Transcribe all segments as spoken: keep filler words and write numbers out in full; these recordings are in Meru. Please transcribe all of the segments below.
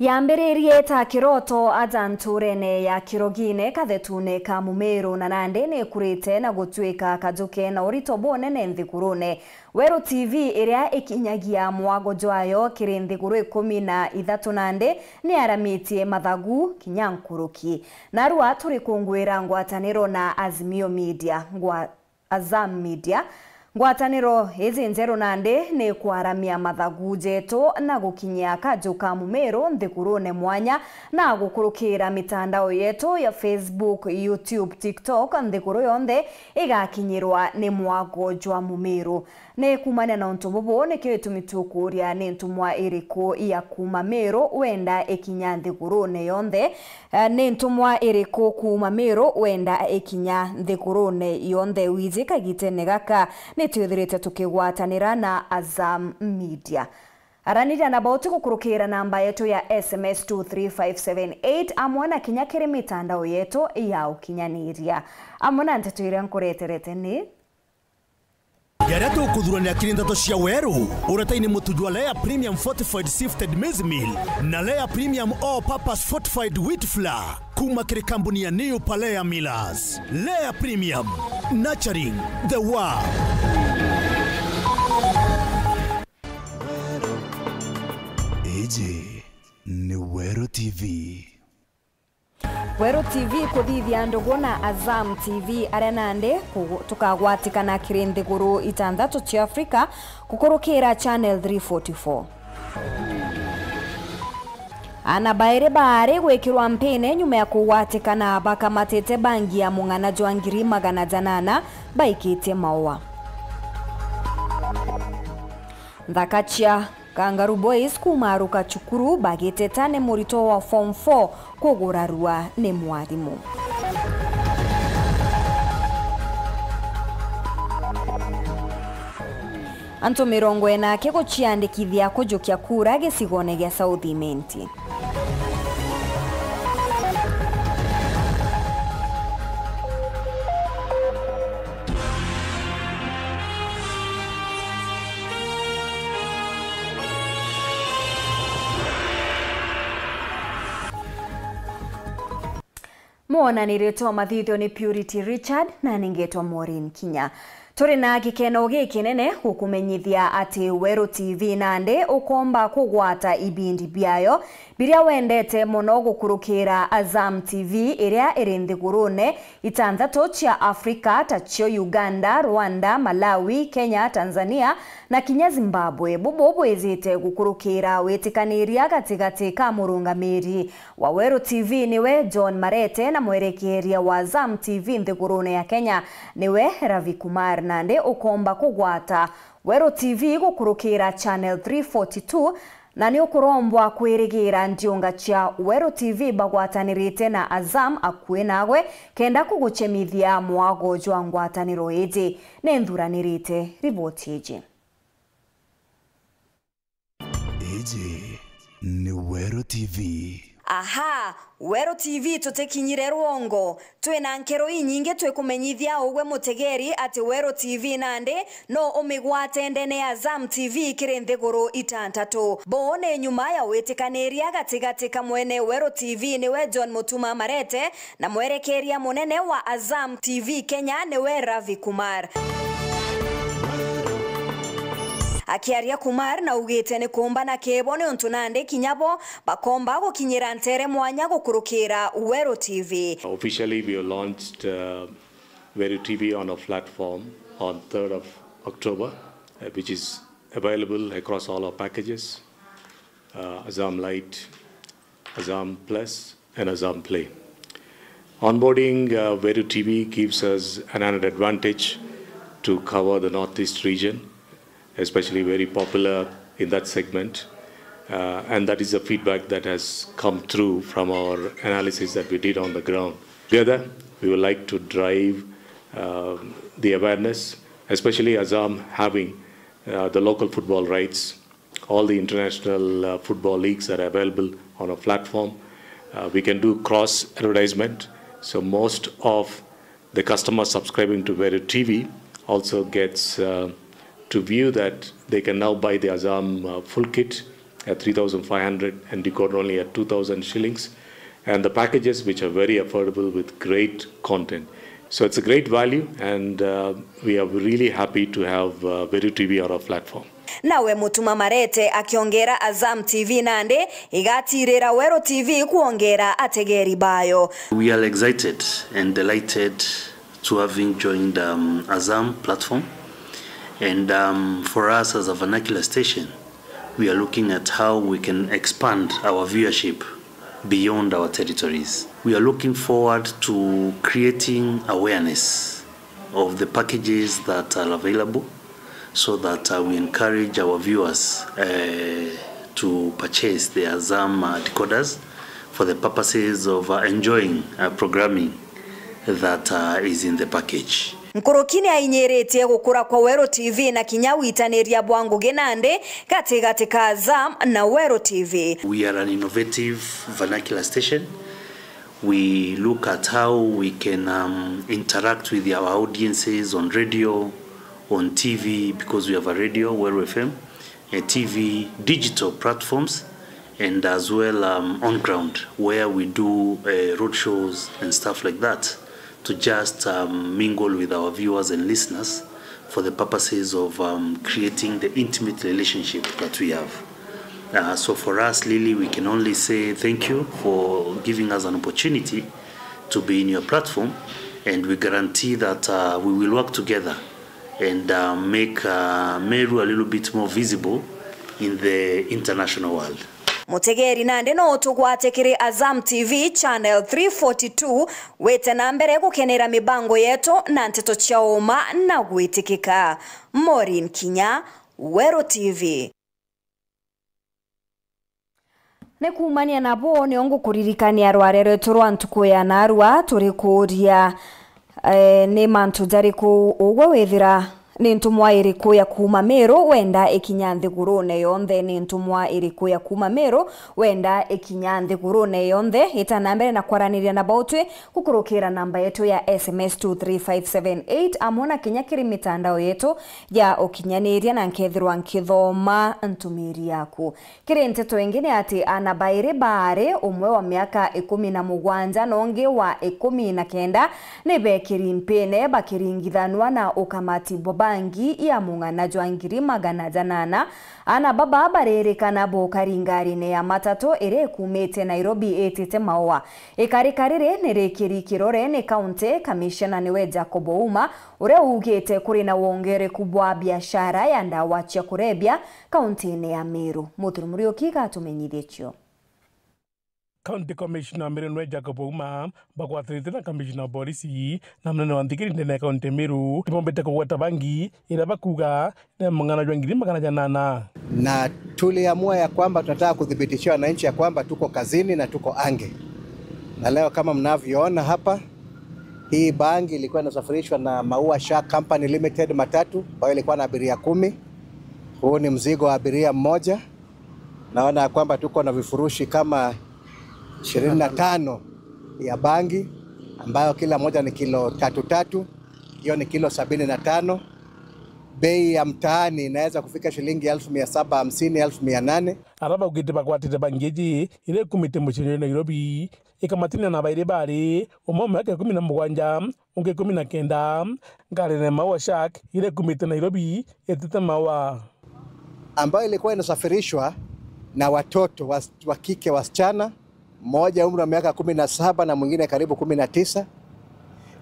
Yambiririe ta kiroto aja nturene ya Kirogine kathetune ka Mumiru, na nandi ni ikurite na gutuika kaju kena urito bunene nthigurune. Weru T V, iria ikinyagia mwago jwayo kiri nthiguru ikumi na ithatu, nandi ni aramitie mathagu kinya nkuruki. Narua turi kungwira ngwataniro na Azimio Media, ngwa-, Azam Media. Ngwataniro iji njeru nandi ni ikwaramia mathagu jetu na gukinyia kaju ka Mumiru nthigurune mwanya na gukurukira mitandao yetu ya Facebook, YouTube, TikTok, nthiguru yonthe igakinyirwa ni mwago jwa Mumiru. Ni kuumania na untu bubu, nikio gitumi tukuuria ni ntumwa iriku ya kuuma Miru wenda ikinya nthigurune yonthe? Eh, ni ntumwa iriku kuuma Miru wenda ikinya nthigurune yonthe? Wiji kagitene gaka, ni twithirite tukigwatanira na Azam Media. Araniria na bauti gukurukira namba yetu ya S M S two three five seven eight, amwe na kinya kiri mitandao yetu ya ukinyaniria. Amwe na nteto iria nkureterete ni Jaria tukuthurania kiri nteto cia weru, uretaini mutu jwa Lea Premium Fortified Sifted Maize Meal na Lea Premium All Purpose Fortified Wheat Flour, kuma kiri kambuni ya New Palea Millers. Lea Premium, nurturing the world. Iji ni Weru T V. Weru T V kuthithia ndugu na Azam T V, aria nandi kugu-, tukagwatikana kiri nthiguru itanthatu cia Afrika gukurukira Channel three forty-four. Ana bairi baari gwikirwa mpine nyuma ya kugwatikana bakamatite bangi ya mung'ana jwa ngiri magana janana baikitie maua. Nthaka cia Kangaroo Boys kumaruka cukuru bagiteta ni murito wa form four kugurarua ni mwarimu. Antu mirongo ina akiguciandikithia kujukia kura gicigone gia South Imenti. Mwonaniritwe wa mathithio ni Purity Richard, na ningetwa Maureen Kinya. Turi na gikeno gikinene gukumenyithia ati Weru T V nandi ukomba kugwata ibindi biayo biria wendete mono gukurukira Azam T V, iria iri nthigurune itanthatu cia Afrika, tacio Uganda, Rwanda, Malawi, Kenya, Tanzania, na kinya Zimbabwe. Bubu bwijite gukurukira witikaniria gatigati ka murungamiri wa Weru T V niwe John Marete, na mwerekeeria wa Azam T V nthigurune ya Kenya niwe Ravi Kumar. Nandi ukomba kugwata Weru T V gukurukira Channel three forty-two, na ni ukurombwa kwirigira ndiunga cia Weru T V bagwatanirite na Azam akui nagwe, kenda kugucemithia mwago jwa ngwataniro iji. Ni nthuranirite riboti iji. Iji ni Weru T V. Aha, Weru T V tutikinyire rwongo. Twina nkero inyingi twikumenyithia ugwe mutegeri ati Weru T V nandi no umigwate ndene ya Azam T V kiri nthiguru itantatu. Buu ni nyuma ya witikaniria gatigati ka mwene Weru T V niwe John Mutuma Marete na mwerekeeria munene wa Azam T V Kenya niwe Ravi Kumar. Akiaria Kumar naugite ni kuumbana kibo niuntu nandi kinya bo bakomba gukinyira ntere mwanya gukurukira Weru T V. Officially, we have launched, uh, Weru T V on a platform on third of October, uh, which is available across all our packages, uh, Azam Lite, Azam Plus, and Azam Play. Onboarding, uh, Weru T V gives us an added advantage to cover the Northeast region, especially very popular in that segment. Uh, and that is the feedback that has come through from our analysis that we did on the ground. Together, we would like to drive, um, the awareness, especially Azam having, uh, the local football rights, all the international, uh, football leagues that are available on a platform. Uh, we can do cross advertisement. So most of the customer subscribing to Weru T V also gets, uh, to view that they can now buy the Azam, uh, full kit at three thousand five hundred and decode only at two thousand shillings, and the packages which are very affordable with great content. So it's a great value, and uh, we are really happy to have uh, Veru T V on our platform. Nawe Mutuma Marete akiongera, Azam T V nandi igatirira Weru T V kwongera ategeri bayo. We are excited and delighted to having joined um, Azam platform. And um, for us as a vernacular station, we are looking at how we can expand our viewership beyond our territories. We are looking forward to creating awareness of the packages that are available so that uh, we encourage our viewers uh, to purchase the Azam uh, decoders for the purposes of uh, enjoying uh, programming that uh, is in the package. Nkuruki ni ainyiritie gukura kwa Weru T V na kinya witaniria bwa ngugi nandi gatigati ka Azam na Weru T V. We are an innovative vernacular station. We look at how we can um, interact with our audiences on radio, on T V, because we have a radio, Weru F M, a T V, digital platforms, and as well um, on ground where we do uh, road shows and stuff like that to just um, mingle with our viewers and listeners for the purposes of um, creating the intimate relationship that we have. Uh, so for us, Lily, we can only say thank you for giving us an opportunity to be in your platform, and we guarantee that uh, we will work together and uh, make uh, Meru a little bit more visible in the international world. Mutegeri nandi no utugwate kiri Azam T V channel three forty-two, wite na mbere gukenera mibango yetu na nteto cia uma na gwitikika. Maureen Kinya, Weru T V. Ni kuumania na buu, nio ngukuririkania rware rwetu rwa ntuku ya naarua, turi kuuria, eh, ni mantu jariku ugwe withira ni ntumwa iriku ya kuuma Meru wenda ikinya nthigurune yonthe? Ni ntumwa iriku ya kuuma Meru wenda ikinya nthigurune yonthe? Ita na mbere na kwaraniria na bautwi gukurukira namba yetu ya S M S two three five seven eight, amwe na kinya kiri mitandao yetu ya ukinyaniria, na nkethirwa nkithoma ntumiri yaku. Kiri nteto ingi ni ati aana bairi baari, umwe wa miaka ikumi na mugwanja na ungi wa ikumi na kenda, ni bekiri mpine bakiringithanua na ukamati bwa bangi ya mung'ana jwa ngiri magana janana. Aana baba baririkana bukari ngarine ya matatu iria ikumite Nairobi itite Maua. Ikarika riri ni rikiri kirore ni kaunti kamishena niwe Jacob Ouma, uria ugite kuri na wongereku bwa biashara ya ndawa cia kurebia kauntine ya Meru. Muthuri Muriuki gatumenyithie cio. County Commissioner wa Meru nwe Jacob Ouma bagwatanite na Commissioner wa Polisi na munene wa nthigiri ndene ya kaunti ya Meru, nibombite kugweta bangi iria bakuga ni mung'ana jwa ngiri magana janana. Na tuliamua ya kwamba tunataka kuthibitishia wananchi ya kwamba tuko kazini na tuko ange. Na leo kama mnavyoona hapa, hii bangi ilikuwa inasafirishwa na Maua Shark Company Limited matatu ambayo ilikuwa na abiria kumi. Huu ni mzigo wa abiria mmoja. Naona ya kwamba tuko na vifurushi kama ishirini na tano ya bangi, ambayo kila moja ni kilo tatu tatu, hiyo ni kilo sabini na tano. Bei ya mtaani inaweza kufika shilingi elfu mia saba hamsini, elfu mia nane. Ara baugite bagwatite bangi iji iria ikumite mucii jwa Nairobi, ikamatania na bairi baari, umwe wa miaka ikumi na mugwanja, ungi ikumi na kenda, ngarine Maua Shark iria ikumite Nairobi itite Maua. Ambayo ilikuwa inasafirishwa na watoto wa, wa kike wasichana, mmoja umri wa miaka kumi na saba na mwingine karibu kumi na tisa.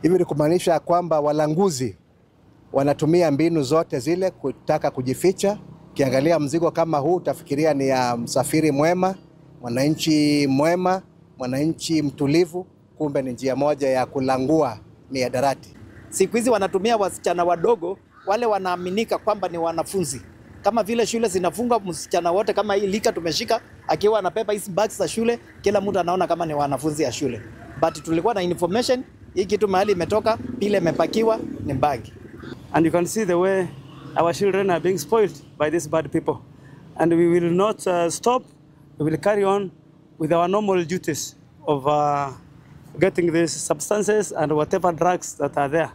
Hivi ni kumaanisha ya kwamba walanguzi wanatumia mbinu zote zile kutaka kujificha. Ukiangalia mzigo kama huu, utafikiria ni ya msafiri mwema, mwananchi mwema, mwananchi mtulivu, kumbe ni njia moja ya kulangua miadarati. Siku hizi wanatumia wasichana wadogo, wale wanaaminika kwamba ni wanafunzi. Kama vile shule zinafungwa, msichana wote kama hii lika tumeshika, akiwa anabeba hizi bags za shule, kila mtu anaona kama ni wanafunzi ya shule. But tulikuwa na information, hii kitu mahali imetoka, vile imepakiwa ni bag. And you can see the way our children are being spoiled by these bad people. And we will not uh, stop, we will carry on with our normal duties of uh, getting these substances and whatever drugs that are there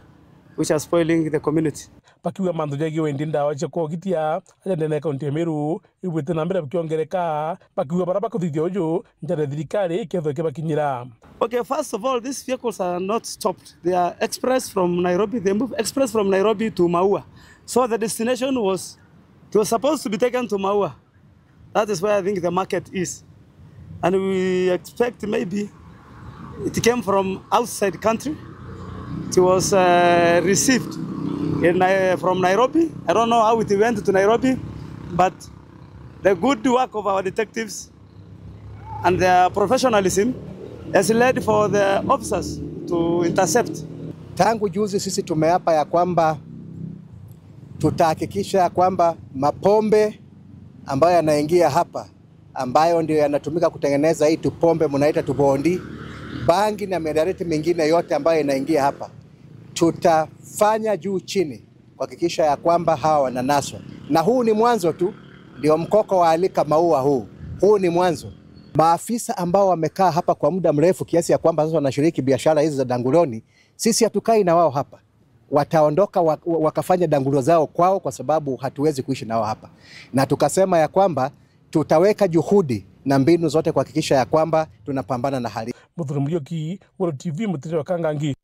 which are spoiling the community. Bakiuga mantu jegie wendi ndawa cia kugitia aja ndene ya kaunti ya Meru ibwite na mbere bukiongereka, bakiuga bara bakuthithia uju njara ya thirikari ikethwa ikibakinyira. Okay, first of all, these vehicles are not stopped. They are express from Nairobi. They move express from Nairobi to Maua. So the destination was, it was supposed to be taken to Maua. That is where I think the market is. And we expect maybe it came from outside country. It was, uh, received in, uh, from Nairobi. I don't know how it went to Nairobi, but the good work of our detectives and their professionalism has led for the officers to intercept. Tangu juzi sisi tumeapa ya kwamba tutahakikisha ya kwamba mapombe ambayo yanaingia hapa, ambayo ndio yanatumika kutengeneza hii tupombe mnaita tubondi, bangi na mihadarati mingine yote ambayo inaingia hapa, tutafanya juu chini kuhakikisha ya kwamba hawa wananaswa. Na huu ni mwanzo tu, ndio mkoko wa Alika Maua huu. Huu ni mwanzo. Maafisa ambao wamekaa hapa kwa muda mrefu kiasi ya kwamba sasa wanashiriki biashara hizi za danguloni, sisi hatukai na wao hapa. Wataondoka wa-, wa-, wakafanya dangulo zao kwao, kwa sababu hatuwezi kuishi nao hapa. Na tukasema ya kwamba tutaweka juhudi na mbinu zote kuhakikisha ya kwamba tunapambana na hali. Muthuri Muriuki, Weru T V, Mutiriri wa Kangangi.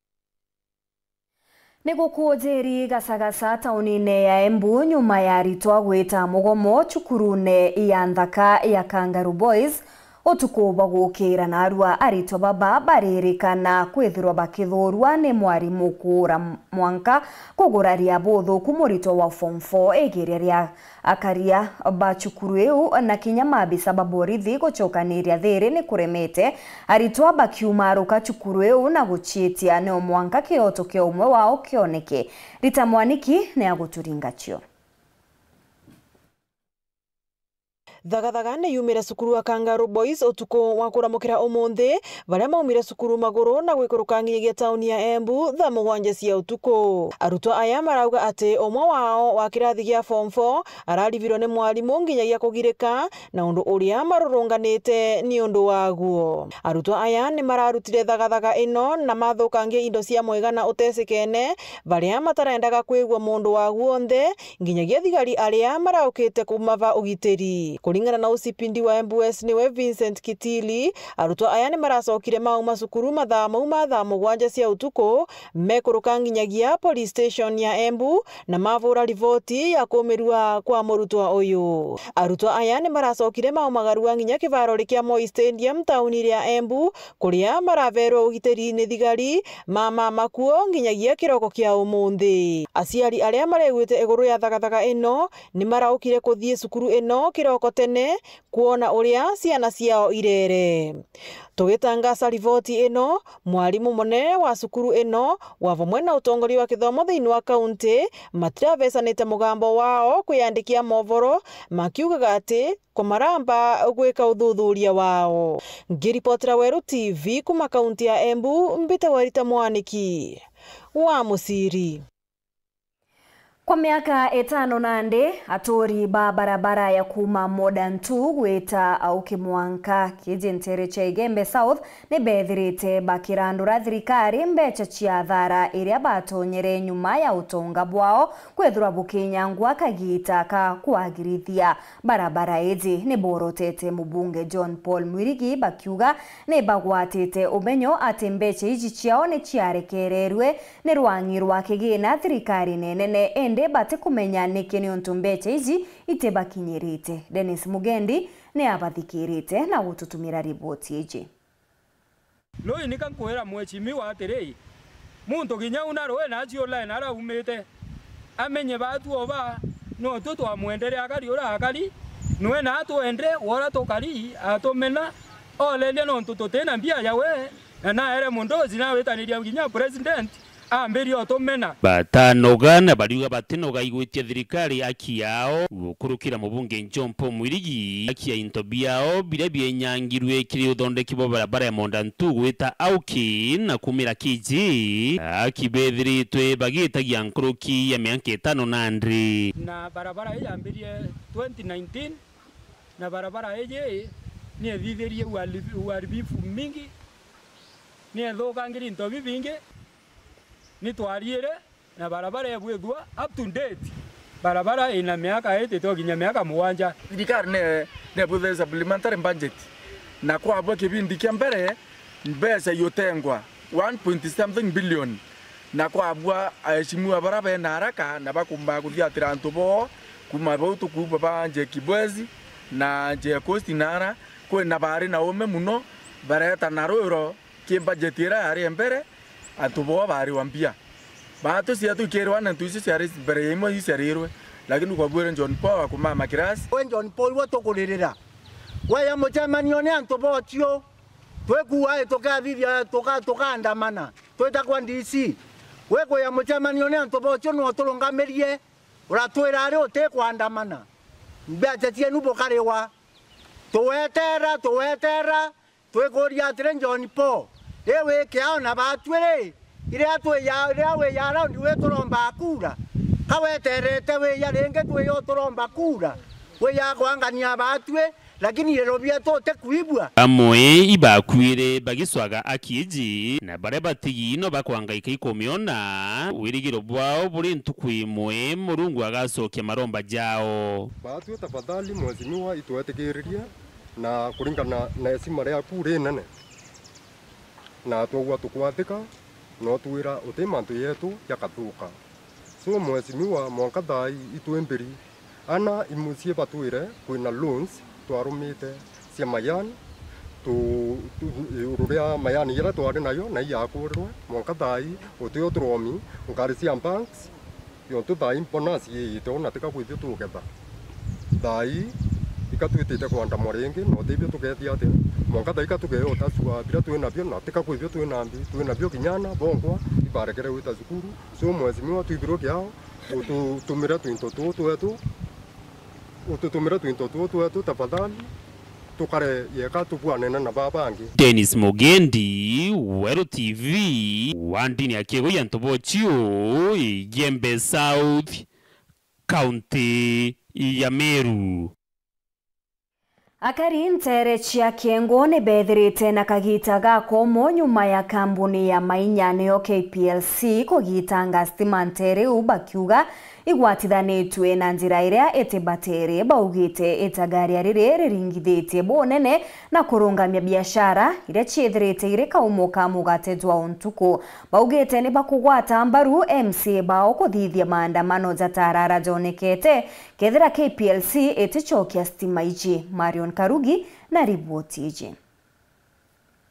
Ni gukujiri Gacagaca taunine ya Embu nyuma ya aritwa gwita mugomo cukurune ya nthaka ya Kangaroo Boys utuku bwa gukira, narua aritwa baba baririkana kwithirwa bakithurua ni mwarimu kuura mwanka kuguraria buthuku muritwa wa form four igeria ria akaria ba cukuru iu na kinya maabisa ba borithi gucokaniria thiri ni kuremete aritwa bakiumaruka cukuru iu na guciitia ni o mwanka kioto kia umwe wao kioneke. Rita Mwaniki ni aguturinga cio. Thagathaga ni yumire cukuru wa Kangaroo Boys utuku wa kuramukira umunthi, baria maumire cukuru maguru na gwikuruka nginyagia tauni ya Embu thaa mugwanja cia utuku. Arutwa aya marauga ati umwe wao wa kirathi gia form four araribirwe ni mwarimu nginyagia kugirika na undu uria marurunganite ni undu waguo. Arutwa aya ni mararutire thagathaga ino na mathukangia indo cia mwigana utesikene, baria matarendaga kwigua mundu waguo nthe, nginyagia thigari aria maraukite kumava ugitiri. Kuringana na O C P D wa Embu West niwe Vincent Kitili, arutwa aya ni maracokire mauma cukuru mathaa mau ma thaa mugwanja cia utuku, mekuruka nginyagia police station ya Embu na mavura riboti ya kumirua kwa murutwa uyu. Arutwa aya ni maracokire maumagarua nginya kivarori kia Moi Stadium tauni ria Embu, kuria maraverwe ugitiri ni thigari, mamama kuo nginyagia kiroko kia umunthi. Aciari aria mareguite iguru ya thagathaga ino ni maraukire kuthii cukuru ino kiroko tene kwona uria ciana ciao irere. Tugitangaca riboti ino, mwarimu munene wa cukuru ino wa vamwe na utongoria wa kithomo thiini wa kaunti matiravecanite mugambo wao kwiyandikia movoro, makiugaga ati kumaramba gwika uthuthuria wao. Ngiripotera Weru T V kuma kaunti ya Embu, mbitagwa Rita Mwaniki wa Muciri. Kwa miaka itano nandi, aturi ba barabara ya kuma Modern two gwita Auki mwanka Kiji ntere cia Igembe South ni bethirite bakirandura thirikari mbeca cia thara iria batonyere nyuma ya utonga bwao kwithirwa bukinyangwa kagita ka kwagirithia. Barabara iji ni borotete mubunge John Paul Mwirigi bakiuga ni bagwatite umenyo ati mbeca iji ciao ni ciarekererwe ni rwang'i rwa kigina thirikarine nene, indi batikumenya niki niuntu mbeca iji itibakinyirite. Dennis Mugendi ni abathikirite na gututumira riboti iji. Ruu inika nkwira mheshimiwa atiri, muntu kinya una ruu na aciula na araumite, amenye batu oba no tu twamwendere akari ura akari, nwe na atwende wora tukari atumena, oleria nontu tutina mbia ya we, na naere mundu uci nawitaniria kinya president, ambirie utumena. Batanoga na bariuga batinoga igwitia thirikari aki yao gukurukira mubunge John Paul Mwirigi aki ya into biao biria bienyangirwe kiri uthondeki bwa barabara ya Modern two gwita Auki na kumira Kiji, aki bethiritwe bagitagia nkuruki ya mianka itano nandi. Na barabara ii yambirie twenty nineteen, na barabara iji ni ethithirie uharibi-, uharibifu mingi, ni ethukangirie into bibingi, ni twariire, Na barabara ibwithua up to date. Barabara ina miaka itite o kinya miaka mugwanja. Thirikari ne, nebwithe supplementary budget. Na kwabwa kibindi kia mbere, mbeca iutengwa one point something billion. Na kwabwa aheshimiwa bara bena haraka na bakumba kuthiatira antu boo, kuma bau tukuuba ba Njeki Bwezi na Njeki Coast nara, kwina bari na ume muno, bareta na rwiro ki budget ira yari mbere, antu boo bariwa mbia. Baatu cia tukirwa na ntu icio ciari mbere ya imwe iu ciarirwe, lakini kwabwire John Paul akumama kirasi. We John Paul, we tukuririra. Weya mucemanio ni antu bocio. Twikua i tukathithia, tuka-, tukaandamana. Twita kwa D C. We kwiya mucemanio ni antu bocio no turungamirie. Uratwira ari uti kwandamana. Mbeca cienu bukariwa. Tuwetera, tuwetera. Twikuria atiri, John Paul, ri wi kiao na baatwi ri, iria twiya, iria wiya raundi wi turomba kura? Ka weterete wiya ringi twiyo turomba kura? Wiya kwangania baatwi, lakini iro bietu utikuigua. Amwe ibakwire bagicwaga aki iji, na baria batigi no bakwangaika ikumiona, wirigiro bwao buri ntuku imwe Murungu agacokia maromba jao. Baatwi tafadhali, mheshimiwa, itwetikiririe. Na kuringana na esima riaku rinene, na twaua tukwathika, na utwira uti mantu yetu jakathuka. So, mheshimiwa, mwanka thaa ii itwimbiri, ana imucii batwire kwina loans twarumite cia Mayan, tu, tu, iguru ria Mayan iria twari nayo na iyakurirwe, mwanka thaa ii utio turomi ngari cia banks, yontu thaa ii bonus yiite ona tika kwithio tugetha. Thaa ii ika twitite kwandamwa ringi, na utibio tukethia atia? Mwanka thaa ika tugeo utacua biria twi nabio, na tika kwithio twi nambi, twi nabio kinya ana bongwa ibarekere gwita cukuru. So, mheshimiwa, twithirwe kiao, ututumire twinto tuu twetu, ututumire twinto tuu twetu tafadhali, tukare yeka tubwanene na baa bangi. Dennis Mugendi, Weru T V, wa ndini ya Kigu ya Ntobochiu, Igembe South, County ya Meru. Akari nteere cia Kiengu ni beethirite na kagiita gakomo nyuma ya kambuni ya mainya niyo K P L C kugitanga stima nteere iu, bakiuga igwatithanitue na njira iria itibatere. Baugite itagaria riri riringithitie bunene na kurungamia biashara iria ciithirite iri kaumo ka mugate jwa untuku. Baugite ni bakugwata mbaru M C A bao kuthithia maandamano jataarara jonekete kethira K P L C iticokia stima iji. Marion Karugi na riboti iji.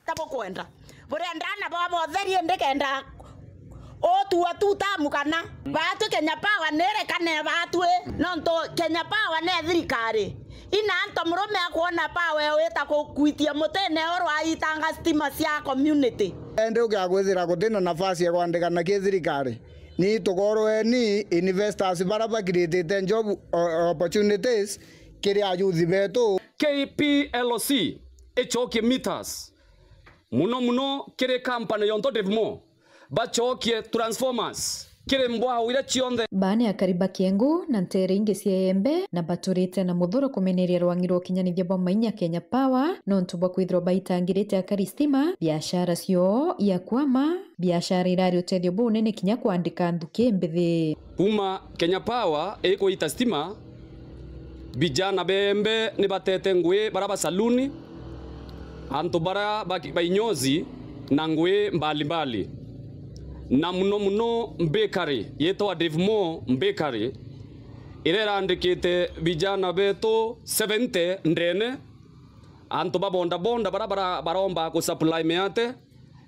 Ta bukwenda. Burenda ana babo botheri indi kenda utua tu tamu kana? Baatwi Kenya Power nirekane baatwi, nontu Kenya Power ni thirikari. Ina antu murume akwona power wita kukwitia mutine oro aitanga stima cia community. Indi ukia kwithira gutina nafasi ya kwandikana ki thirikari, ni tukorweni investors bara ba create-ite job o-, opportunities kiri ayuthi betu. K P L C icokie meters, muno muno kiri company yonto Devmore, bacokie transformers kiri mbwao iria cionthe. Baa ni akari ba Kiengu na nteere ingi cia Igembe, na baturite na muthuro kumeneria rwang'i rwa ukinyanithia bwa mainya Kenya Power, nontu bwa kwithirwa baitangirite akari stima, biashara cio ya kwama, biashara irari utethio bunene kinya kwandika nthuki mbithi. Kuma Kenya Power ikwita stima, vijana ba Igembe ni batete ngui bara ba saluni, antu bara ba, ba inyozi na ngui mbalimbali. Na muno muno bakery yitwa Devmore Bakery, iria irandikite vijana betu seventy ndene, antu ba bodaboda bara, bara, baromba ku supply miate,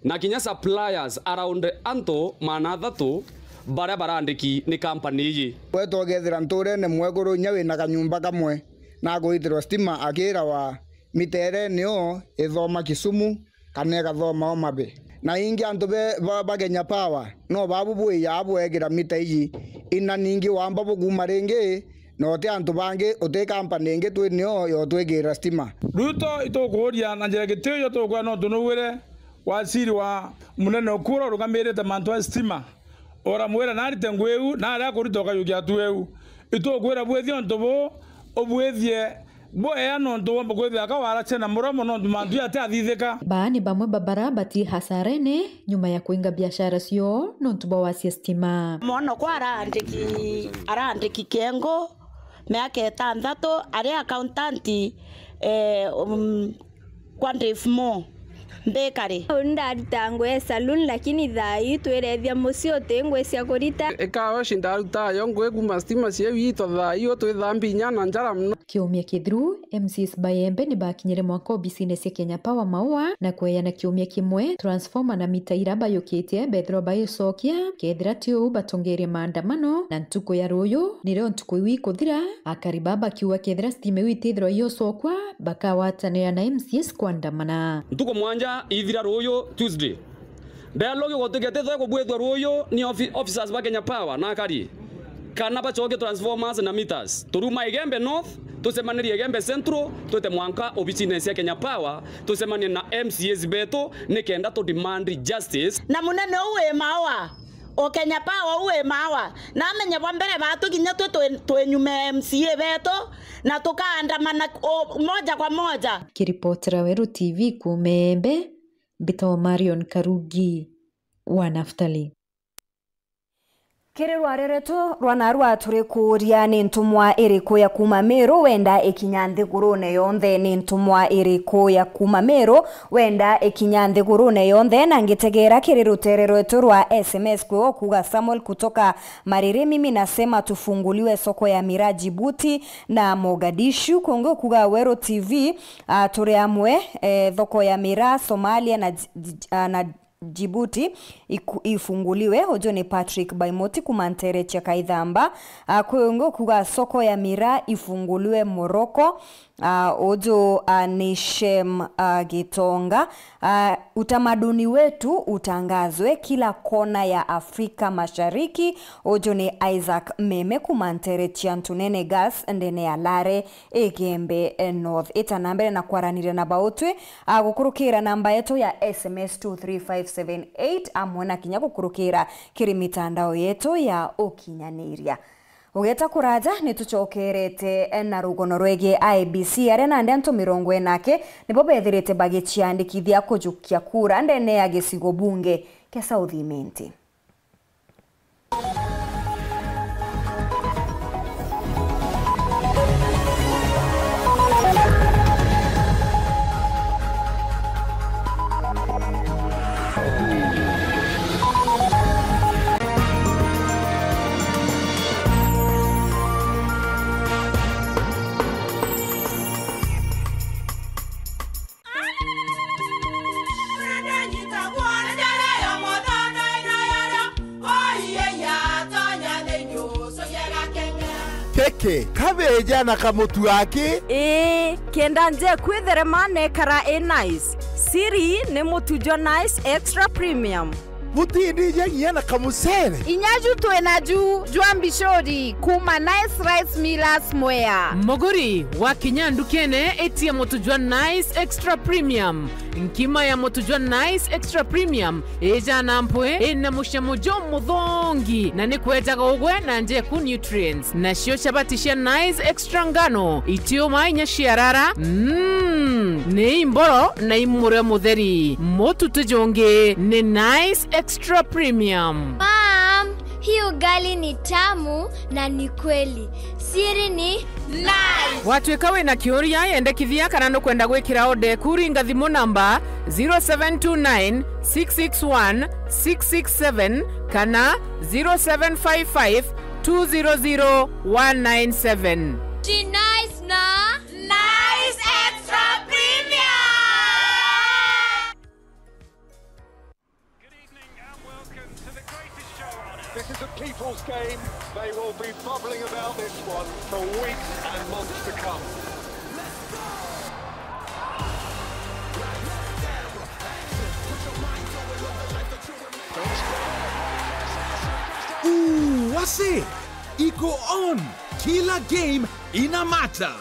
na kinya suppliers around antu maana athatu baria barandiki ni company iji. We togethira nturene mwekuru inya wina kanyumba kamwe, na agwitirwa stima akirawa mita iria nio ithoma Kisumu kana igathoma Homa Bay. Na ingi antu be, ba, ba Kenya Power, no babu bwiyaa bwegira mita iji, ina ningi wamba bukuma ringi, na uti antu bangi, uti company ingi twi nio yotwikira stima. Ruto itukuuria na njira gitio tukwira no tunugwire waziri wa munene ukura urugamirite mantu a stima. Uramwira narite ngui iu, na aria akurita ukayukia tu iu. Itukwira bwithie untu buu, ubwithie Bwea nontu bwa kwithira ka waracia na muromo nontu mantu jati athithika. Baa ni bamwe ba bara bati hasarene nyuma ya kuinga biashara cio nontu bwa wacia stima. Mwanokwa araandiki, araandiki kengo miaka itantatu, ari accountant, eh, um, kwa Dave Moore Bakery. Au ndaruta nguo ya saloon, lakini thaa ii twirethia mucii uti nguo cia kurita. Ikawa ici ndaruta yo nguo kuuma stima cia wito, thaa ii twithambi inya na njara mono. Kiumia kithiru, M C As ba Igembe ni bakinyire mwanka obisine cia Kenya Power Maua na kweana kiumia kimwe transformer na mita ira bayukitie bethirwa baicokia, kethira ti uu batongerie maandamano, na ntuku ya ruuyu nirio ntuku iu ikuthira, akari baa bakiuga kethira stima iu itithirwa iocokwa, bakagwatanira na M C As kwandamana. Ntuku mwanja ithira ruuyu Tuesday. Dialogue gutwike titwe kubwithua ruuyu ni offi-, officers ba Kenya Power na akari. Kana bacokie transformers na meters. Turuma Igembe North, tucemanirie Igembe Central, twite mwanka obisine cia Kenya Power, tucemanie na M C As betu, nikenda tu demand justice. Na munene uu wi Maua, o Kenya Power uu wi Maua, na amenye bwa mbere batu kinya twi twi-, twinyume M C A betu, na tukaandamana o, moja kwa moja. Kiripotera Weru T V kuuma Igembe, mbitagwa Marion Karugi wa Naftali. Kiri rware rwetu rwa narua turi kuuria, ni ntumwa iriku ya kuuma Meru wenda ikinya nthigurune yonthe? Ni ntumwa iriku ya kuuma Meru wenda ikinya nthigurune yonthe? Na ngitegera kiri rutere rwetu rwa S M S kwi ukuuga Samuel kutoka Mariri, mimi nasema tufunguliwe soko ya miraa Djibouti na Mogadishu. Kungi ukuuga Weru T V, ah, turi amwe, eh, thoko ya miraa Somalia na Dj-, Dj-, ah, na Djibouti iku-, ifunguliwe. Uju ni Patrick Baimoti kuuma ntere cia Kaithamba. Ah, kwi ungi ukuuga soko ya miraa ifunguliwe Morocco. Ah, uju, ah, ni Shem, ah, Gitonga. Ah, utamaduni wetu utangazwe kila kona ya Afrika Mashariki. Uju ni Isaac Meme kuuma ntere cia Ntunene Gas ndene ya Lare. Igembe, eh, North. Ita na mbere na kwaraniria na bautwi, a, gukurukira namba yetu ya S M S two three five seven eight, amwe na kinya gukurukira kiri mitandao yetu ya ukinyaniria. Ugeta kuraja, ni tucokerete, eh, na rugono rwegii I E B C, aria nandi antu mirongo ina aki nibo bethirite bagiciandikithia kujukia kura ndene ya gicigo bunge kia South Imenti. Keke, kabeja na kamutu aki? Ii, kenda nje kwitherema nekara i nice. Siri ni mutu jwa Nice Extra Premium. Butindija nginya na kamucere. Inya ju twina ju jwa mbicuri kuuma Nice Rice Millers Mwea. Muguri, wakinya ndukene, itia mutu jwa Nice Extra Premium. Nkima ya mutu jwa Nice Extra Premium ijana mpwi, ina mucamo jumuthongi, na ni kwejaga ugwe na njeku nutrients. Nacio chabati cia Nice Extra ngano, itiuma inya ciarara, mm, ni imboro na imurio mutheri. Mutu ti jungi ni Nice Extra Premium. Mom, hii ugali ni tamu na ni kweli. Siri ni Nice. Watwika wina kiuria, yendekithia kana nukwenda gwikira order eku, ringa thimu namba zero seven two nine, six six one, six six seven kana zero seven five five, two zero zero, one nine seven. Ji Nice na Nice Extra Premium. Good evening and welcome to the greatest show on earth. This is a people's game. They will be bubbling about this one for weeks and months to come. Ooh, what's it? Iko on. Kila game ina matter.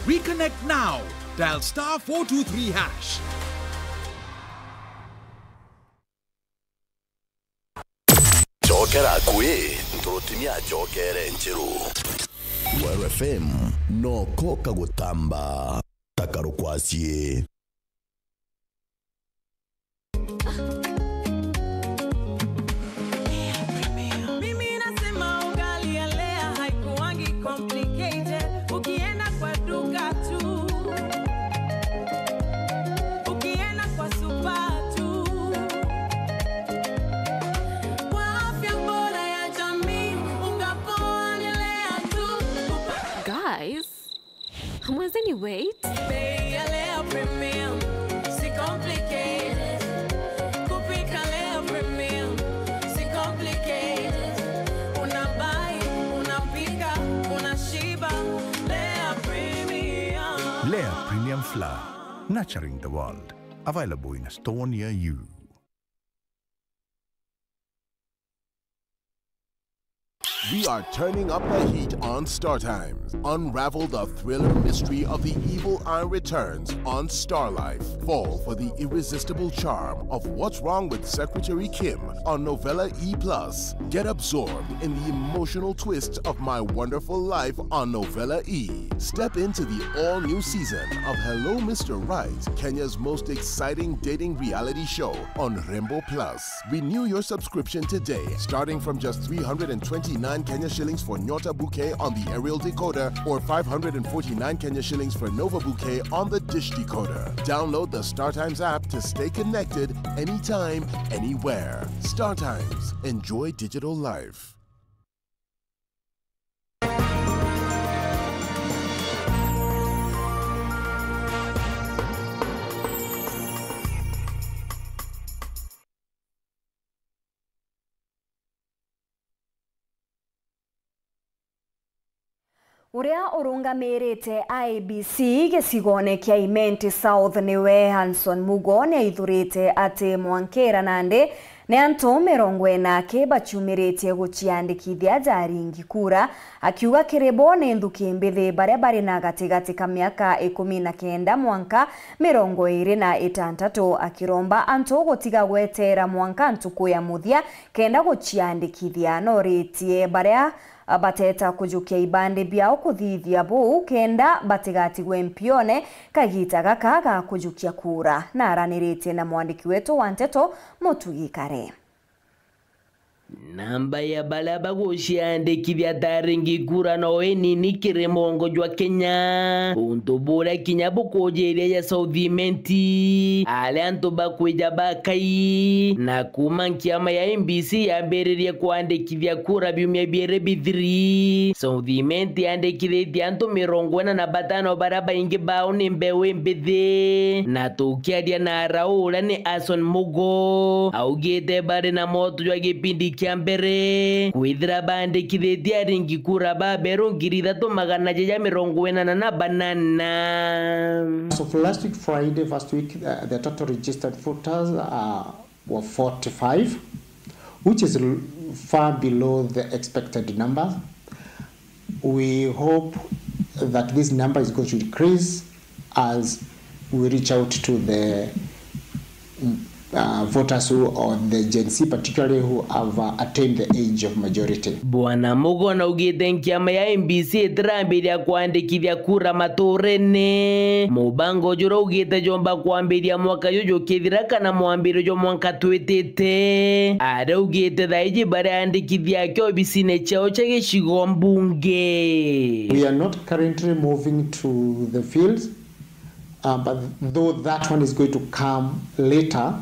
Reconnect now. Dial star four two three hash. Cokera akui, nturutimia acokere njiru. Weru F M, noko kagutamba ta karukwacie. Mimi nasema ugali ya Lea haikuangi complicated. Ukienda kwa duka tu, ukienda kwa supa tu, kwa afya bora ya jamii, unga poa ni Lea tu. Guys, hamwezeni wait? Bei ya Lea Premium, si complicated. Kupika Lea Premium, si complicated. Una buy, unapika, unashiba. Lea Premium. Lea Premium Flour, nurturing the world. Available in a store near you. We are turning up the heat on Star Times. Unravel the thriller mystery of the evil eye returns on Star Life. Fall for the irresistible charm of What's Wrong with Secretary Kim on Novella E plus. Get absorbed in the emotional twists of My Wonderful Life on Novella E. Step into the all-new season of Hello Mister Right, Kenya's most exciting dating reality show on Rembo Plus. Renew your subscription today, starting from just three hundred and twenty-nine Kenya shillings for Nyota Bouquet on the aerial decoder or five hundred and forty-nine Kenya shillings for Nova Bouquet on the dish decoder. Download the StarTimes app to stay connected anytime, anywhere. StarTimes. Enjoy digital life. Uria urungamirite I E B C gicigoone kia Imenti South niwe Hanson Mugo niaithurite ati mwankira nandi ni antu mirongo ina aki baciumiritie guciandikithia jaringi kura, akiuga kiri bo ni nthuki mbithi baria bari na gatigati ka miaka ikumi na kenda mwanka mirongo iiri na itantatu, akiromba antu gutiga gweteera mwanka ntuku ya muthia kenda guciandikithia. Noritie baria bateta kujukia ibandi biao kuthithia buu kenda batigatigwe mpione kagiita gaka ga kujukia kura. Naraniritie na mwandiki wetu wa nteto Mutugi Kare. Namba ya baria baguciandikithia ta aringi kura no inini kiri mwongo jwa Kenya, untu buria kinya bukujiria ja South Imenti, aria antu bakwija bakai, na kuuma nkiama ya I E B C yambiririe kwandikithia kura biumia biiri bithiri, South Imenti yandikithitie antu mirongo ina na batano baria baingi bao ni mbeu imbithi, na tukiaria na Raul uria ni Ason Mugo, augite bari na moto jwa gipindi kia mbere kwithira bandikithitie aringi kura baberu ngiri ithatu magana jaja mirongo inana na banana. As of last week Friday, first week, uh, the total registered voters, uh, were forty-five, which is l-, far below the expected number. We hope that this number is going to increase as we reach out to the, uh, voters who, or the Gen Z particularly, who have, uh, attained the age of majority. Bwana Mugo naugite nkiama ya I E B C itirambiria kwandikithia kura maturene, mubango juria augite jomba kwambiria mwaka juju jukithira kana mwambirio jwa mwanka twitite. Araugite thaiji bariandikithia aki obisine ciao cia gicigo mbunge. We are not currently moving to the field, uh, but though that one is going to come later,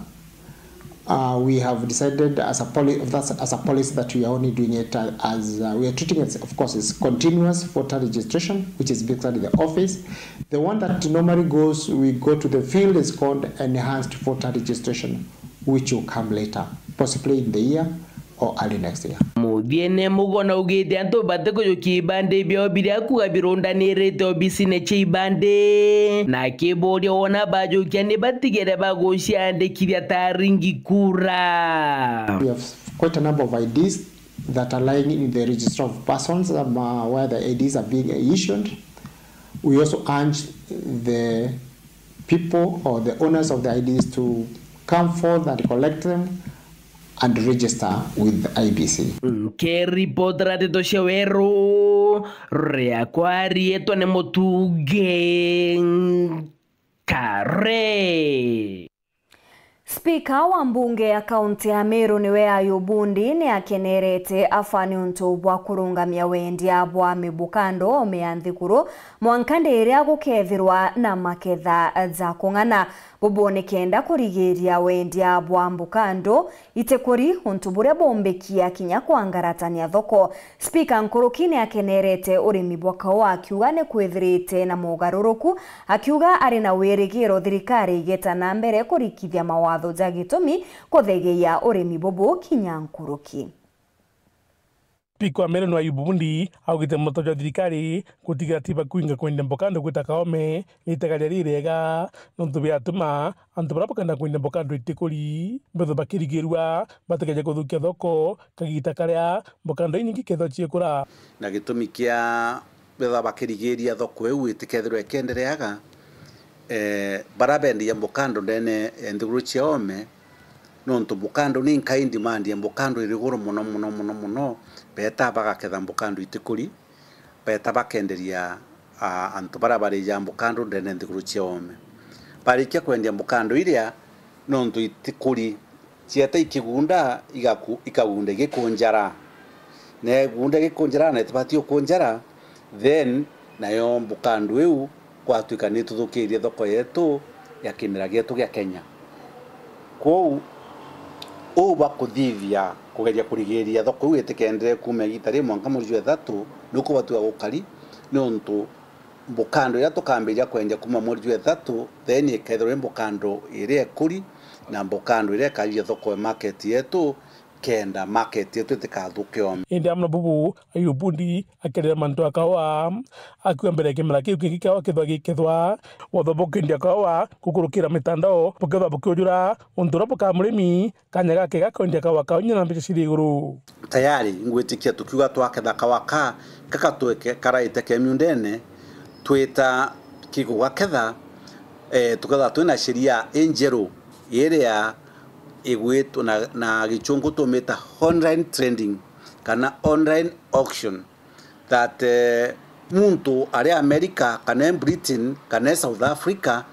uh, we have decided as a poli-, that's as a policy that we are only doing it, uh, as, uh, we are treating it, of course, as continuous voter registration, which is basically the office. The one that normally goes, we go to the field, is called enhanced voter registration, which will come later, possibly in the year or early next year. Muthiene Mugo naugite antu batikujukia ibandi biao biria akuga birundanirite obisine cia ibandi, na akiburia wona bajukia ni batigere baguciandikithia ta aringi kura. We have quite a number of I Ds that are lying in the register of persons, um, uh, where the I Ds are being issued. We also urge the people or the owners of the I Ds to come forth and collect them and register with I E B C. Nkiripotera ndeto cia Weru, Riakwa riitwa ni Mutungi Nkare. Spika wa mbunge ya kaunti ya Meru niwe Ayubu Ndi ni akenerete aba niuntu bwa kurungamia wendia bwa mibukando ome ya nthiguru mwanka ndiria gukethirwa na maketha ja kung'ana. Bubu ni kenda kurigiria wendia bwa mbukando itikuri, untu buria bumbikia kinya kwangaratania thoko. Spika nkuruki ni akenerete urimi bwa kaua akiuga ni kwithirite na mogaruruku, akiuga ari na wirigiro thirikari igeta na mbere kurikithia mawatho ja gitumi kuthegeia urimi bubu kinya nkuruki. Spika wa Meru ni Ayubu Ndi augite muto jwa thirikari gutigira tiba kwinga kwendia mbukando gwita kaome ni itega riria ririega, nontu biatuma antu baria bakenda kwendia mbukando itikuri mbethwa bakirigirua batigeje kuthukia thoko kagita karia mbukando inyingi kethwa ciikura. Na gitumi kia bethwa bakirigiria thoko iu itikethirwa ikiendereaga, eh, baria bendagia mbukando ndene ya nthiguru cia oome, nontu mbukando ni nkai demand ya mbukando iri iguru mono, mono, mono, mono, beeta bagaketha mbukando itikuri, beeta bakenderia, a, antu baria barijaa mbukando ndene nthiguru cia oome. Barikia kwendia mbukando iria, nontu itikuri, cieta ikigunda, igaku-, ikagunda igikunjara. Na igunda igikunjara, na itibati ukunjara, then nayo mbukando iu gwatuika ni ituthukiirie thoko yetu ya kimera gietu gia Kenya. Kwou, uu bwa kuthithia kugeria kurigiiria thoko iu itikendere kuuma igiita riu mwanka mweri jwa ithatu, ni kubatua gukari, niuntu mbukando iria tukambiria kwendia kuuma mweri jwa ithatu, then ikethirwa i mbukando iria ikuri, na mbukando iria ikathithia thoko ya market yetu, kenda market yetu itikathuke oome. Indi amwe na bubu, Ayubu Ndi akerera mantu ya kaua, akiuga mbere ya kimera kiu kingi kiawa kethwa gikethwa, wothe bukendia kaua gukurukira mitandao bukethwa bukiujura untu uria bukaa murimi kanya gake ga kwendia kaua kao inya na mbeca ciri iguru. Tayari ngwitikia tukiuga twaketha kaua ka, gaka tweke karaite ke miundene, twita kigugaketha, eh, tukethwa twina sheria injeru iria igwitwa na, na gichungu tumita online trading kana online auction, that, eh, muntu ari America kana e Britain kana e South Africa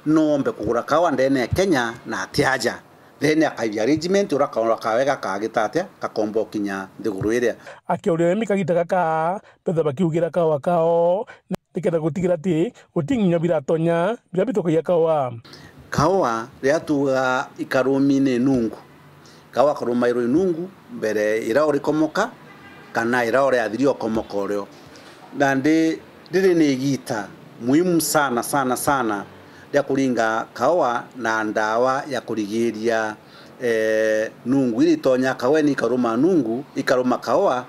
noombe kugura kaua ndene ya Kenya na atiaja. Then akaithia arrangement uria kaua kawe gakagita atia, gakomba ukinya nthiguru iria. Akiuria arimi kagita gaka, betha bakiugira kaua kao, nikenda gutigira ati guti nginya biratonya biria bithukagia kaua. Kaua riria tuuga ikarumi ni nungu, kaua karumairwa inungu mbere iria urikomoka kana iria uriathiri ukomoka urio. Nandi riri ni igiita muhimu sana, sana, sana ria kuringa kaua na ndawa ya kurigiiria, eh, nungu iria itonya kaua ni ikaruma nungu, ikaruma kaua,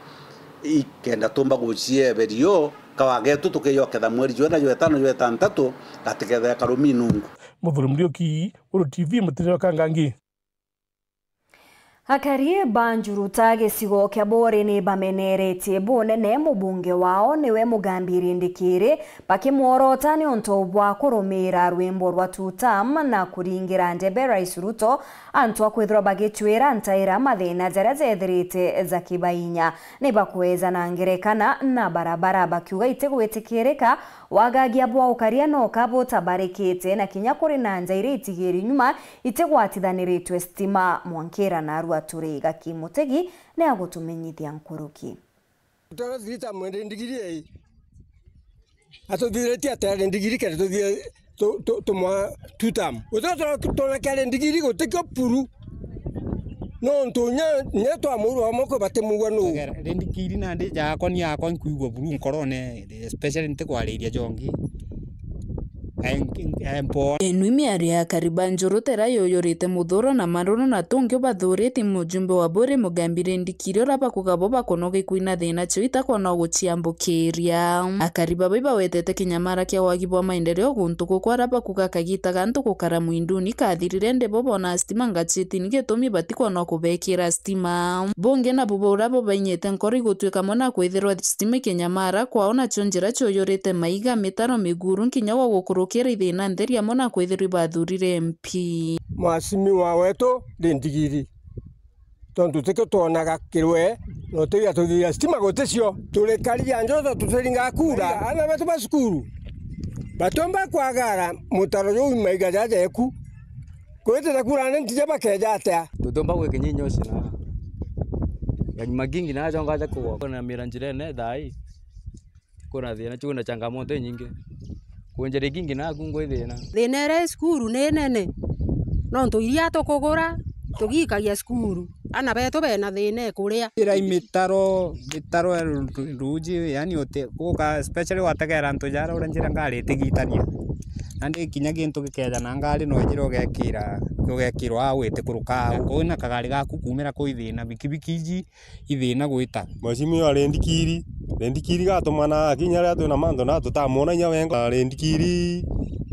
ikenda tumba gucieberio kaua getu tukijoketha mweri jwena, jwetano, jwetantatu, gatikethira karumi nungu. Muthuri Muriuki, Uru T V, Mutiri wa Kangangi. Akari ba Njuruta gicigo kia Buri ni bameneretie bunene mubunge wao niwe Mugambiri Ndikiri, bakimworota niuntu bwa kurumiira rwimbo rwa Tutam na kuringira ndebe Rais Ruto, antu a kwithirwa bagicwira ntaira mathina jaria jethirite jakibainya. Ni bakwejana ngerekana na barabara, bakiuga itigwitikirika wagagia bwa ukaria no kabutabarikite, na kinya kuri na nja iria itigiri nyuma itigwatithaniritwe stima. Mwankira narua turi Gaki Mutegi ni agutumenyithia nkuruki. Toro thirita mwende ndigiri ei. Atuthiritie atia ari ndigiri kenda tuthie tu-, tu-, tumwa Tutam? Uti tona kiari ndigiri gutikio puru. Nontu nya, nya twamwirwa moko batimugua nuu. Ri ndigiri nandi jakwa ni yakwa nkuigua buru nkorone, especially ntikwariria jongi. Em-, empo. Enu i miario ya Kariba Njuru tera yuyurite muthuro na maruru na tungi ubathuriti mujumbe wa Buri Mugambire Ndikiri uria bakuga bo bakonoga ikwina thina cio itakona uguciambukiria. Akari baba ibawetete kinyamara kia wagi bwa maendeleo guntu guku aria bakuga kagita gantu gukara mwinduni kathirire ndi bo bona stima ngachitini gitumi batikona kubekira stima. Bungi nabu buria bubainyite nkoro igutwika mona kwithirwa stima ikinyamara kwao nacio njira ciuyurite maiga, mitaro, miguru nkinya gwa gukurukira ithina ntheri amwe na kwithirwa ibathurire M P. Mwasimiwa wetu ndi ndigiri. Tontu tikio twonaga kirwe Na utigia tuthiria stima guticio. Turi karia njoto tutiringa kura. Ana betu ba cukuru. Batomba kwagara mutaro juu maiga jaja eku. Kwitira kura ni ntija bakeja atia? Tutomba gwikinyia inyoci na. Ganyuma gingi na jonga aja kugwa. Kuna mira njirene thai. Kuna thina, kwina changamoto inyingi. Kunjira ikingi naku ngwi thina. Thina iria i cukuru ni nene. Nontu iria tukugura, tugikagia cukuru. Ana betu bena thina ikuria. Ira i mitaro, mitaro ya ru-, ru-, ruji, yani uti-, guka, especially wategera antu jara uria njira ngari itigitania. Nandi kinya gintu gikeja na ngari no ijire ugekira, ugekirwa au itikuruka au. Kwina kagari gaku kumira kwi thina, bikibiki iji, ithina gwita. Mheshimiwa Rendikiri, Rendikiri gatumana akinya riria twina mantu na tutamwona inya wenga. Rendikiri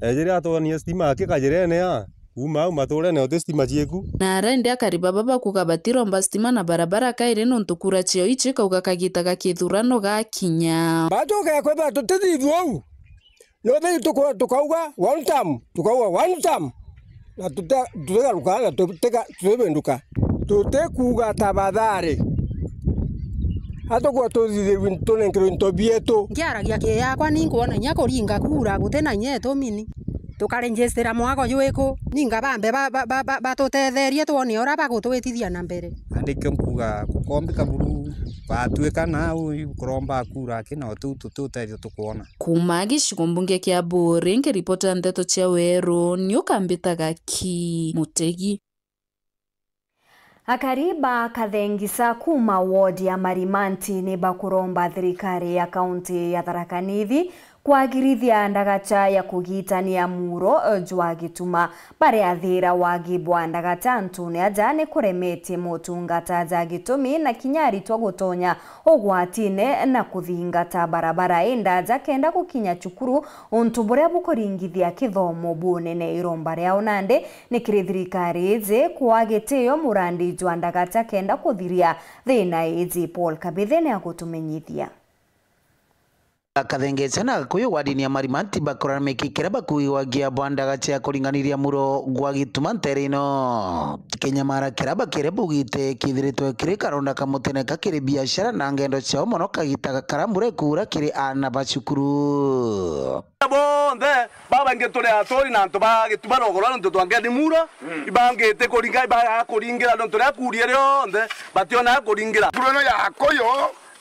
ejire atwonie stima aki kajirene a, kuma au maturene uti stima cieku. Na arendi akari baba bakuga batiromba stima na barabara kairi nontu kura ciao icio ikauga kagita ga kithurano gakinya. Batuke kwithirwa tutithithua uu. No then tuko-, tukauga one term, tukauga one term. Na tute-, tutigaruka, na tutega-, tutibinduka. Tutikuuga tabathari. Atukwa tuthithirwe, tunenkerwe into bietu. Nkiaragia ki yakwa, ni nkwona inya kuringa kura, guti na inya itumi ni. Tukaregister mwako jwiku, ninga bambe ba-, ba-, ba-, ba-, batutetherie twone uria bagutwitithia na mbere. Na nikio nkuuga, gukombika buru, batuika nau, kuromba kura, aki na utu, tuti utethio tukwona. Kuuma gicigo mbunge kia Buuri, nkiripota nteto cia Weru, ni ukambitaga ki Mutegi. Akari ba Kathengisa kuuma ward ya Marimanti ni bakuromba thirikari ya kaunti ya Tharaka Nithi kwagirithia ndagacha ya kugitania muro jwa gituma. Bariathira wagi bwa ndagacha antune aja ni kuremetie motungata ja gitumi na kinya aritwa gutonya ugwatine na kuthingata barabara indaja kenda gukinya cukuru, untu buria bukuringithia kithomo bunene. Iromba riao nandi ni kiri thirikari iji kua gitio murandi jwa ndagacha kenda kuthiria thina iji. Paul Kabithe ni agutumenyithia. Akathengechana Gakuyu wardini ya Marimanti bakurana miki kiria bakuigwagia bwa ndagacha ya kuringaniria muro gwa gituma ntere ino. Kinyamara kiria bakire bugite kithiritwe kiri karonda kamutene kakiri biashara na ngendo ciao mono kagita gakara mbura ikuura kiri aana ba cukuru. Bonthe babaingi turi aturi na antu ba gituma rogoro nontu twangeni muro, ibangite kuringa, ibaga kuringira nontu ria kurie rionthe bationa kuringira. Muro ino ya Gakuyu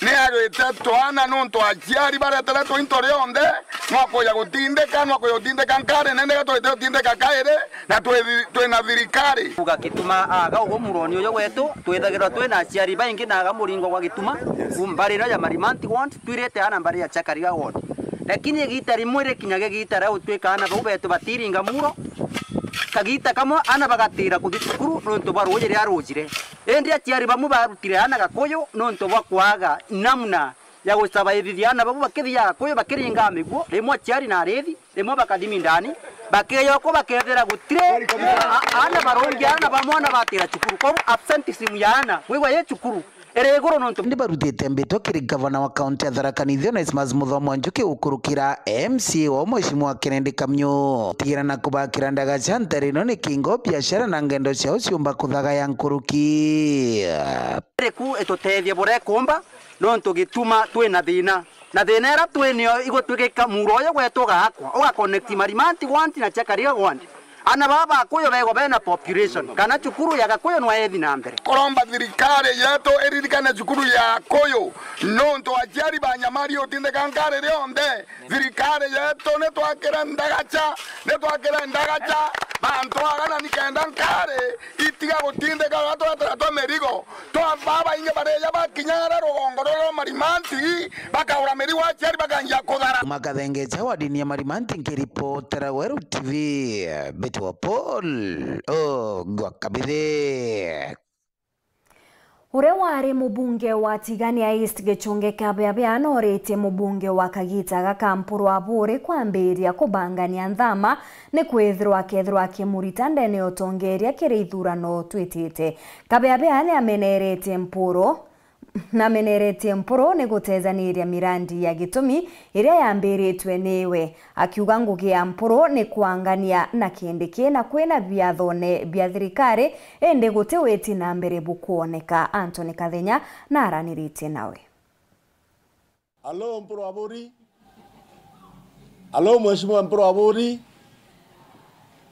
ni yarwite twana nontu aciari bareteretwe into rionthe, nwakuja gutindika, nwakuja gutindika nkari nene, iga twite gutindika kairi, na twi, twina thirikari. Kuga gituma aga ugu muroni uyu wetu, twithagirwa twina aciari baingi na aga muringo gwa gituma, ku mbari ino ya Marimanti ward, twirite ana mbari ya Chakariga ward. Lakini igita rimwe rikinyaga igita ria gutwika ana bau betu batiringa muro, kagita kamwe ana bagatira kuthi cukuru nontu bwa ruuji ria rujire. Indi aciari bamwe barutire ana Gakuyu nontu bwa kwaga namna ya gucaba ithithia ana bau bakithiaga Gakuyu bakiringa miguo, rimwe aciari na arithi, rimwe bakathimi ndani, bakeya uko bakethira gutire a-, ana barungi, ana ba mwana batira cukuru. Kwou absenteeism ya ana, wigwa yi cukuru, iri iguru nontu. Indi barutite mbitwa kiri gavana wa kaunti ya Tharaka Nithi Onesmus Muthomo Njuki gukurukira M C A wao Mheshimiwa Kennedy Kamnyu. Tigira na kubakira ndagacha ntere ino ni kingo, biashara na ngendo ciao ciumba kuthagaya nkuruki. Iriku itutethie buria ikumba, nontu gituma twina thina. Na thina iria twinio igutwikika muro uyu gwetu ugakwa, uga connect Marimanti ward na Chakariga ward. Ana baba Gakuyu begwa bena population, kana cukuru ya Gakuyu nwa ithi na mbere. Kuromba thirikari yetu iririkane cukuru ya Gakuyu, nontu aciari banyamari utindika nkari rionthe. Thirikari yetu nitwakire ndagacha, nitwakire ndagacha, bantu agana nikenda nkari itiga gutindika uria twetera twa mirigo. Twa babaingi barija bakinya aria rugongo ruria rwa Marimanti, bakagura mirigo aciari bakanjia kuthara. Makathengecha wardini ya Marimanti, nkiripotera Weru T V, Betty wa Paul, Ogwa Kabithe. Uria wari mubunge wa Tigania East Gichunge Kabeabea noritie mubunge wa kagita gaka Mpuru Aburi kwambiria kubangania nthama ni kwithirwa akethirwa akimurita ndene ya utongeria kiri ithurano twitite. Kabeabea ni ameneretie Mpuru, Nameneretie Mpuru ni gutejaniria mirandi ya Gitumi iria yambiritwe niwe, akiuga ngugi ya Mpuru ni kwangania na Kindiki na kwina biathone bia thirikari, indi guti witi na mbere bukwoneka. Anthony Kathenya na araniritie nawe. Alo, Mpuru Aburi. Alo, Mheshimiwa Mpuru Aburi.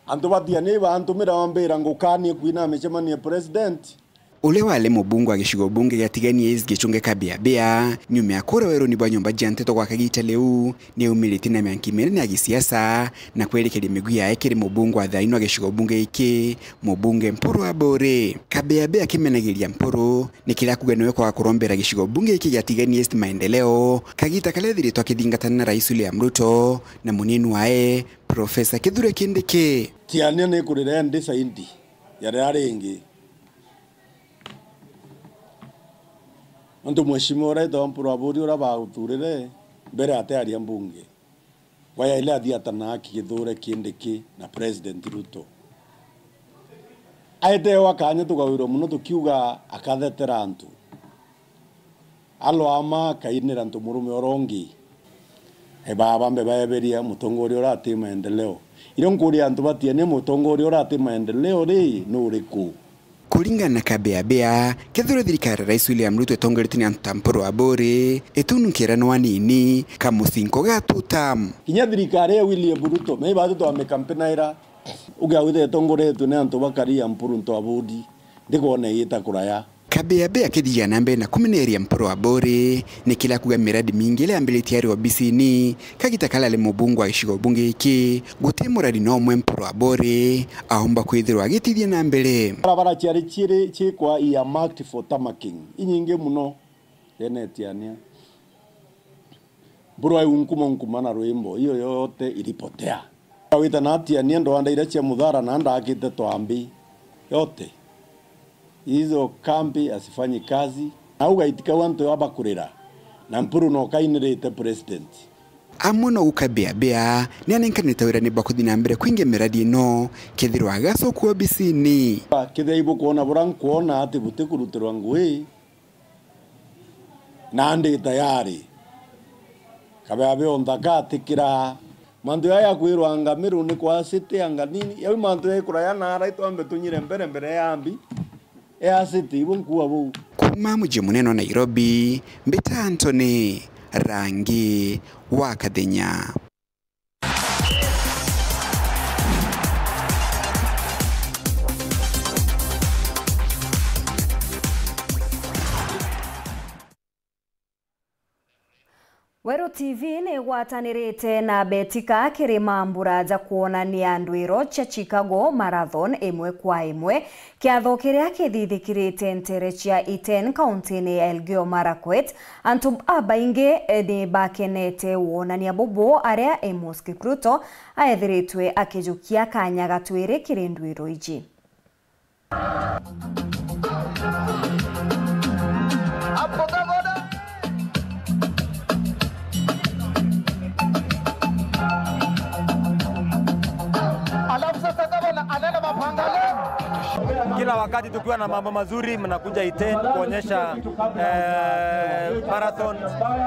Antu ba Tiania ibantumira bambira ngukanie kwina micemanio ya president. Uria wari mubunge wa gicigo bunge gia Tigania East Gichunge Kabeabea, nyuma ya kuura weruni bwa nyomba cia nteto gwa kagiita riu, ni aumiritie na mianki minene ya gisiasa na kwerikeria migwi yae kiri mubunge wa thaino wa gicigo bunge giki, mubunge Mpuru Aburi. Kabeabea akimenagiria Mpuru, ni kiria akuga niwe kwaga kurombera gicigo bunge giki gia Tigania East maendeleo, kagiita karia ethiritwe akithingatana na Rais William Ruto na munini wae, Professor Kithure Kindiki. Tiania ni kurira ndi saindi ya riria ringi. Nontu mheshimiwa uria witagwa Mpuru Aburi uria bauthurire mbere atiaria mbunge, we yaile athiatana aki Kithure Kindiki na President Ruto. Aetewa kanya tugawirwa mono tukiuga akathetera antu. Alwama akainira antu murume uria ungi. E baba mbe baeberia mutongoria uria ati maendeleo. Irio nkuria antu ba Tiania mutongoria uria ati maendeleo ri, ni uriku? Kuringana na Kabeabea, kethirwa thirikari ya Rais William Ruto itongoretue ni antu ta Mpuru Aburi, itununkira no anini, kamucinko ga two term. Kinya thirikari ya William Ruto, me ibatu twamikampinaira, uga withe itongoretue ni antu bakari ya Mpuru nto Aburi, ndikwona igita kuraya. Kabeabea akithiaga na mbere na kumeneria Mpuru Aburi, ni kiria akuga miradi mingi iria yambiritie ari obisini, kagita karia ari mubunge wa gicigo bunge giki, guti muradi no umwe Mpuru Aburi aumba kwithirwa agitithia na mbere. Barabara ciari ciiri ciikwa earmarked for tarmaking, inyingi mono, ene Tiania. Mburu au nkuma nkuma na rwimbo, iyo yote ilipotea. Awita na Tiania ndwanda iria cia Muthara na ndakite twambi yote. Hizo kambi asifanyi kazi. Na ugaiti kau antu aba kurira. Na Mpuru no kainirite president. Amwe no uka Bea Bea, ni anenkanite wirani bwa kuthi na mbere kwingia miradi ino, kethirwa agacoka obisini. Kethira ibukwona bura nkwona ati butikurutirwa ngui, na ndi tayari. Kabeabea onthe akatikira. Mantu jaya ya kwirwa anga miru ni kwa city anga nini. Yau mantu ya ikuraya na ara itwambe tunyire mbere mbere ya mbi. Ya city, ibu nkuwa buu. Kuma muji munene wa Nairobi, mbita Anthony Rangi wa Kathenya. Weru T V ni igwatanirite na Betika kiri mambura ja kwonania ndwiro cia Chicago Marathon imwe kwa imwe, kiatho kiria kithithikirite ntere cia Iten, kauntini ya Elgeyo Marakwet. Antu babaingi ni bakenete wonania bubu, aria Amos Kipruto aethiritwe akijukia kanya ga twiri kiri ndwiro iji. Alafu sasa gavana anaenda Mapangale. Kila wakati tukiwa na mambo mazuri, mnakuja Iten kuonyesha, eh, marathon,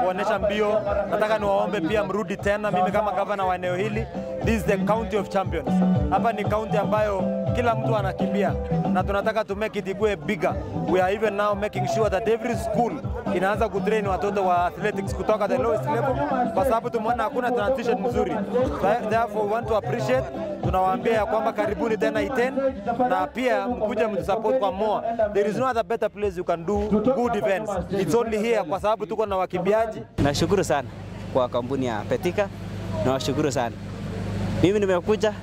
kuonyesha mbio. Nataka niwaombe pia mrudi tena. Mimi kama gavana wa eneo hili, this is the county of champions. Hapa ni county ambayo kila mtu anakimbia, na tunataka to make it ikue bigger. We are even now making sure that every school inaanza kutrain watoto wa athletics kutoka the lowest level, kwa sababu tumeona hakuna transition mzuri. So, therefore, we want to appreciate, tunawaambia ya kwamba karibuni tena Iten, na pia mkuje mtusupport kwa more. There is no other better place you can do good events. It's only here, kwa sababu tuko na wakimbiaji. Nashukuru sana kwa kampuni ya Betika. Nawashukuru sana. Mimi nimekuja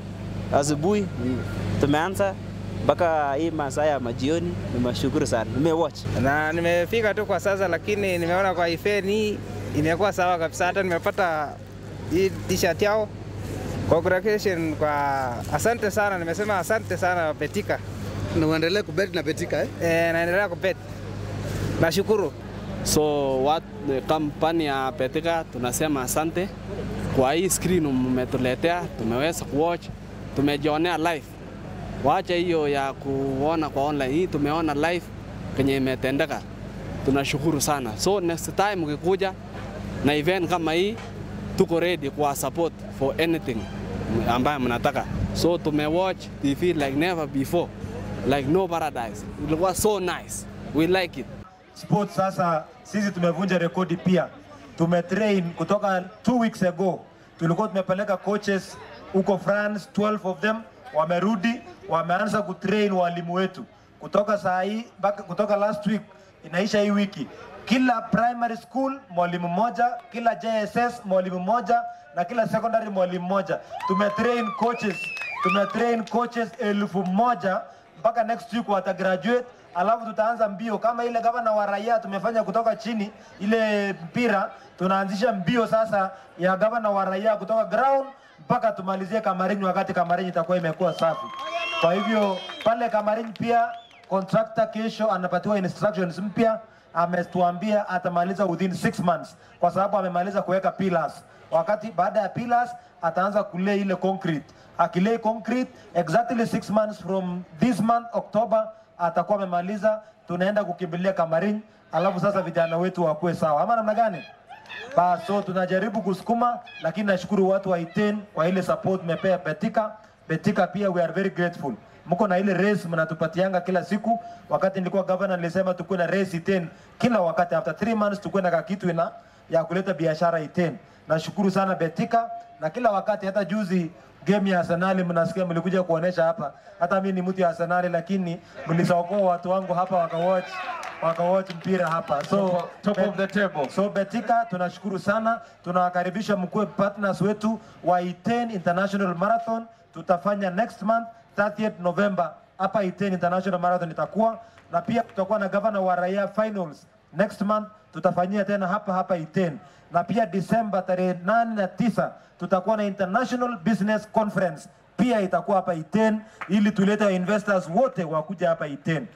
asubuhi, tumeanza mpaka hii masaa ya majioni. Nimeshukuru sana. Nimewatch. Na nimefika tu kwa sasa, lakini nimeona kwa event hii imekuwa sawa kabisa. Hata nimepata hii t-shirt yao. Congratulations kwa, asante sana, nimesema asante sana Betika. Na uendelee kubet na Betika, eh? Eh, naendelea kubet. Nashukuru. So what, the company ya Betika, tunasema asante kwa hii screen mmetuletea, tumeweza kuwatch, tumejionea live. Wacha hiyo ya kuona kwa online, hii tumeona live kenye imetendeka. Tunashukuru sana. So next time ukikuja na event kama hii, tuko ready kuwa support for anything ambayo mnataka. So tumewatch T V like never before, like no paradise. Ilikuwa so nice. We like it. Sports sasa, sisi tumevunja rekodi pia. Tumetrain kutoka two weeks ago. Tulikuwa tumepeleka coaches huko France, twelve of them wamerudi, wameanza kutrain walimu wetu. Kutoka saa hii mpaka, kutoka last week inaisha hii wiki, kila primary school mwalimu mmoja, kila J S S mwalimu mmoja, na kila secondary mwalimu mmoja. Tumetrain coaches, tumetrain coaches elfu moja mpaka next week wata graduate, alafu tutaanza mbio kama ile gavana wa raia tumefanya kutoka chini, ile mpira, tunaanzisha mbio sasa ya gavana wa raia kutoka ground mpaka tumalizie Kamarin, wakati Kamarin itakuwa imekuwa safi. Kwa hivyo pale Kamarin pia contractor kesho anapatiwa instructions mpya, ametuambia atamaliza within six months kwa sababu amemaliza kuweka pillars. Wakati baada ya pillars ataanza kulay ile concrete. Akilay concrete, exactly six months from this month October atakuwa amemaliza. Tunaenda kukimbilia Kamarin, alafu sasa vijana wetu wakuwe sawa, ama namna gani? Bas, so tunajaribu kusukuma, lakini nashukuru watu wa Iten kwa ile support mmepea Betika. Betika pia, we are very grateful. Mko na ile race mnatupatianga kila siku. Wakati nilikuwa governor nilisema tukuwe na race Iten kila wakati, after three months tukuwe na kakitu ina ya kuleta biashara Iten. Nashukuru sana Betika, na kila wakati, hata juzi game ya Arsenal mnasikia mlikuja kuonesha hapa. Hata mimi ni mtu ya Arsenal, lakini mlisaokoa watu wangu hapa wakawatch, wakawatch mpira hapa. So top, top of the table. So Betika, tunashukuru sana, tunawakaribisha mkuwe partners wetu wa Iten International Marathon. Tutafanya next month, thirtieth November, hapa Iten International Marathon itakuwa, na pia tutakuwa na gavana wa raia finals next month, tutafanyia tena hapa hapa Iten, na pia December tarehe nane na tisa tutakuwa na International Business Conference, pia itakuwa hapa Iten, ili tulete investors wote wakuja hapa Iten.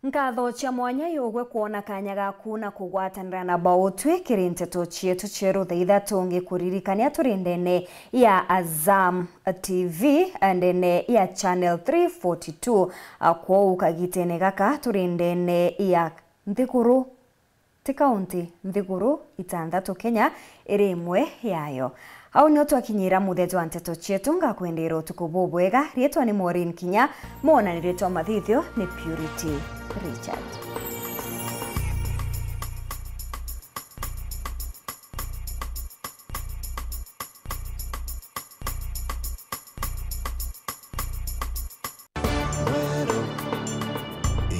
Nkatho cia mwanya yugwe kwona kanya gaku na kugwatanira na bautwi kiri nteto cietu cieru thaa ithatu. Ngikuririkania turi ndene ya Azam T V, ndene ya Channel three forty-two. Kwou kagitene gaka turi ndene ya nthiguru, ti kaunti, nthiguru itanthatu Kenya iri imwe yayo. Au nio twakinyira muthia jwa nteto cietu. Ngakwendera utuku bubwega. Riitwa ni Maureen Kinya, mwonanirie twa mathithio ni Purity Richard. Weru.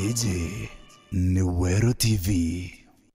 Iji ni Weru T V.